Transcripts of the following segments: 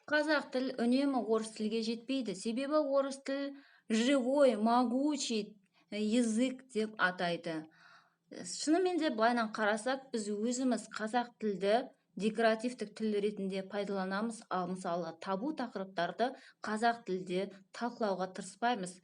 Қазақ тіл үнемі орыс тілге жетпейді, себебі орыс тіл живой, могучий язык деп атайды. Шынымен де, былайынан қарасақ, біз өзіміз қазақ тілді декоративтік тіл ретінде пайдаланамыз, ал мысалы, табу тақырыптарды қазақ тілде талқылауға тырыспаймыз.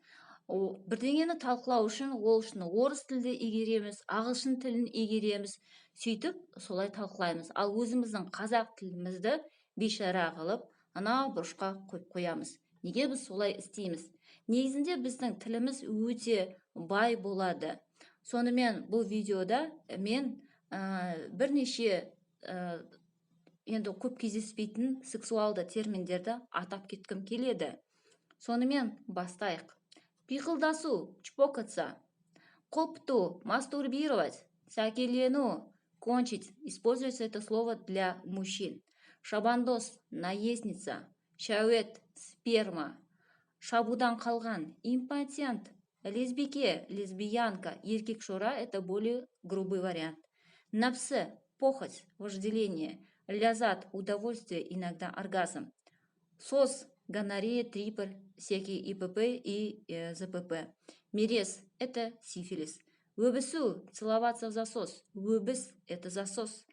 Бірдеңені талқылау үшін, ол үшін орыс тілді игереміз, ағылшын тілін игереміз, сөйтіп солай талқылаймыз. Ал өзіміздің қазақ тілімізді бейшара қылып, анау бұрышқа қойып қоямыз. Неге біз солай істейміз? Негізінде біздің тіліміз өте бай болады. Сонымен, бұл видеода мен бірнеше енді көп кездеспейтін сексуалды терминдерді атап кеткім келеді. Сонымен, бастайық. Пиқылдасу – чпокаться, қопыту – мастурбировать, сәкелену – кончить, используется это слово для мужчин, шабандоз – наездница, шәует – сперма, шабудан қалған – импотент, лесбике – лесбиянка, еркек шора – это более грубый вариант, нәпсі – похоть, вожделение, ляззат – удовольствие, иногда оргазм, сос – гонорея, трипер, всякие ИПП и ЗПП. Мерез – это сифилис. Өбісу – целоваться в засос. Өбіс – это засос.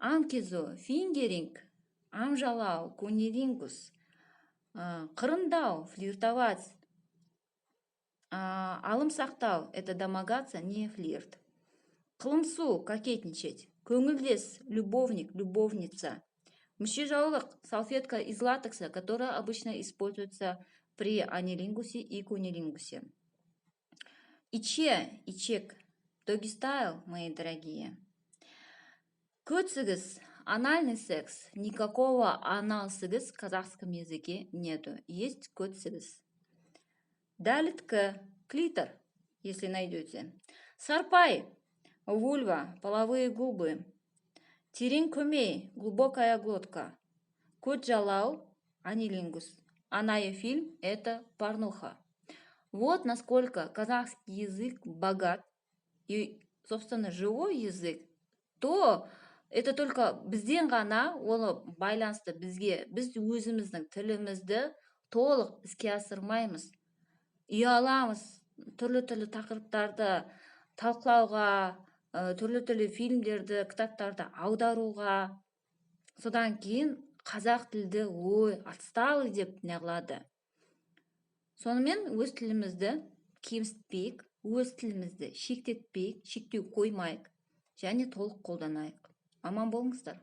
Аң кезу – фингеринг, аң кунилингус. Қырындау – флиртовать. Алым сақтау – это домогаться, не флирт. Қылымсу – кокетничать. Көңілдес – любовник, любовница. Мүшежаулық – салфетка из латекса, которая обычно используется при анилингусе и кунилингусе. Иче, ичек, догги-стайл, мои дорогие. Көт сігіс, анальный секс. Никакого анал сігіс в казахском языке нету. Есть көт сігіс. Дәліткі, клитор, если найдете. Сарпай, вульва, половые губы. Терең көмей, глубокая глотка. Көт жалау, анилингус. Анайы фильм – это порнуха. Вот насколько казахский язык богат и, собственно, живой язык, то это только бізден ғана оны байланысты. Бізге, біз өзіміздің тілімізді толық іске асырмаймыз, ұяламыз түрлі-түрлі тақырыптарды талқылауға, түрлі-түрлі фильмдерді, кітаптарды аударуға. Содан кейін қазақ тілді ой, отсталый деп неғылады. Сонымен, өз тілімізді кемсітпейік, өз тілімізді шектетпейік, шектеу қоймайық және толық қолданайық. Аман болыңыздар!